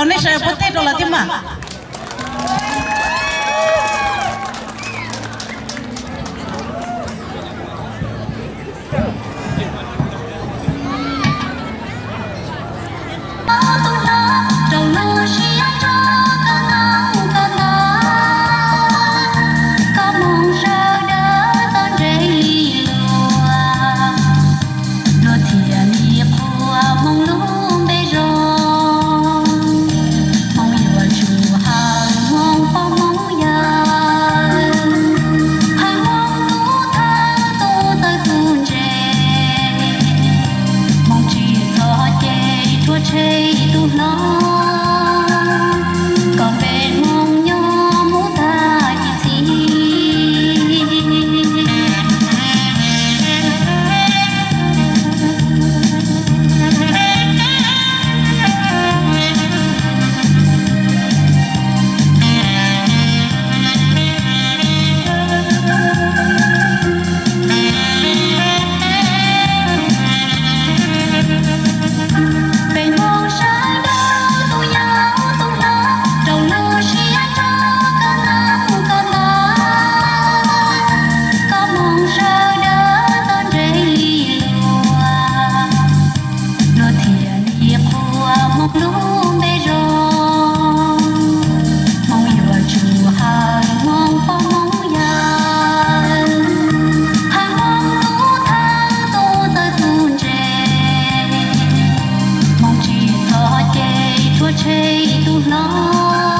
Nej sawv puag tej rau lawv thiab mas. Luag thiaj li qhuas hmoob lub npe zoo, hmoob yuav tsum hawm hmoob pog hmoob yawg, hawm hmoob tus thawj tus ntse, hmoob tsis txhob cem tshuav tshem tus hlob, kom npe hmoob nyob mus tag ib txhis. Peb hmoob sawv daws tus yau tus hlob, rau lub siab tso koj noj koj ntag, koj hmoob sawv daws txhob ntse li luag, luag thiaj li qhuas hmoob lub npe zoo. Hmoob yuav tsum hawm hmoob pog hmoob yawg, hawm hmoob tus thawj tus txawj tus ntse, hmoob tsis txhob cem tshuav tshem tus hlob,